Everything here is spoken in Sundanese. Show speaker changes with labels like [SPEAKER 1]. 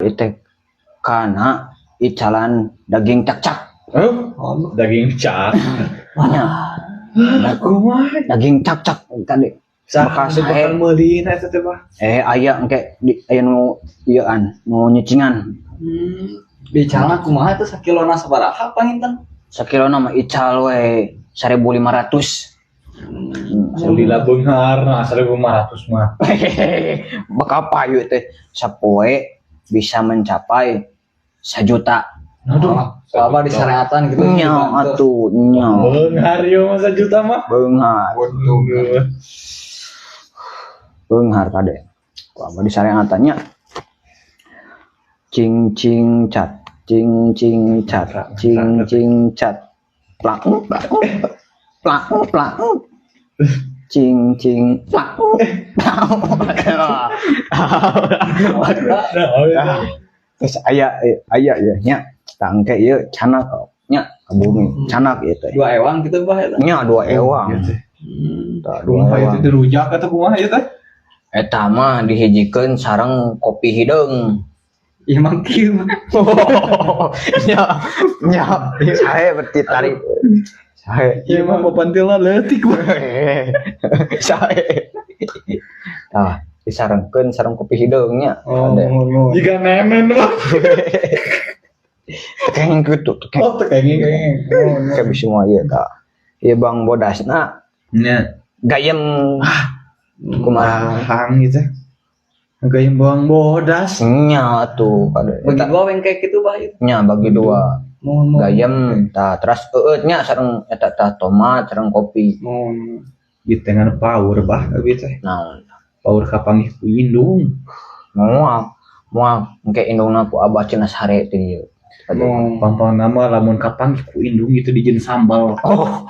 [SPEAKER 1] Ieu teh kana icalan daging cakcak.
[SPEAKER 2] Eh, daging cak.
[SPEAKER 1] Nya,
[SPEAKER 2] Kumaha?
[SPEAKER 1] Daging cakcak kade.
[SPEAKER 2] Saha
[SPEAKER 1] Bekas
[SPEAKER 2] nu bakal meulina eta teh, Bah?
[SPEAKER 1] Eh, aya engke di aya nu ieuan, nu nyicingan.
[SPEAKER 3] Bicara kumaha itu, sakilona sabaraha panginten?
[SPEAKER 1] Sakilona mah ical we 1500.
[SPEAKER 2] Lila beunghar, nah 1500 mah.
[SPEAKER 1] Bakal payu teh sapoe bisa mencapai 1 juta.
[SPEAKER 2] Aduh,
[SPEAKER 3] Apa disareatan gitu?
[SPEAKER 1] Nya atuh nya.
[SPEAKER 2] Beunghar ieu mah 1 juta mah.
[SPEAKER 1] Beunghar.
[SPEAKER 2] Waduh.
[SPEAKER 1] Beunghar kade. Ku abah disareatan nya. Cing cing cat, cing cing cat, cing cing cat. Plak plak plak plak. Cing cing plak plak.
[SPEAKER 2] Nah,
[SPEAKER 1] Terus aya aya ya nya tah engke ieu canak nya ka bumi canak ieu teh.
[SPEAKER 3] 2 ewang gitu, Bah, eta?
[SPEAKER 1] Nya, 2 ewang.
[SPEAKER 2] Iya teh.
[SPEAKER 1] Tah, 2
[SPEAKER 2] Kumaha
[SPEAKER 1] ewang.
[SPEAKER 2] itu dirujak atau kumaha ieu teh?
[SPEAKER 1] Eta mah dihijikeun sareng kopi hideung.
[SPEAKER 3] Iya mang kieu.
[SPEAKER 1] Nya nya sae berarti tarik. Sae.
[SPEAKER 2] Ieu mah papantilna leutik, Bah.
[SPEAKER 1] Sae. Tah, disarengkeun sareng kopi hideung nya.
[SPEAKER 3] Oh,
[SPEAKER 1] Ada.
[SPEAKER 3] mohon.
[SPEAKER 2] Jika nemen, Bah.
[SPEAKER 1] Tekeng kitu, tekeng.
[SPEAKER 2] Oh, teu kenging kenging.
[SPEAKER 1] Kayak bisa semua ieu tah. Ieu bang bodasna
[SPEAKER 2] Nya.
[SPEAKER 1] gayem kumaha?
[SPEAKER 2] Hang gitu. Gayem bawang bodas.
[SPEAKER 1] Nya tuh kade.
[SPEAKER 3] Bagi dua wengkek gitu, Bah, itu?
[SPEAKER 1] Nya, bagi dua.
[SPEAKER 3] Mohon mohon.
[SPEAKER 1] Gayem tah, terus eueut nya sareng eta tah tomat sareng kopi.
[SPEAKER 3] Mohon.
[SPEAKER 2] Di tengah power, Bah, abi teh.
[SPEAKER 1] Naon?
[SPEAKER 2] Power kapanggih ku indung.
[SPEAKER 1] Moal moal engke indungna ku abah cenah sare teh dieu.
[SPEAKER 3] Mohon.
[SPEAKER 2] Pampang nama lamun kapanggih ku indung itu dijieun sambal.
[SPEAKER 1] Oh.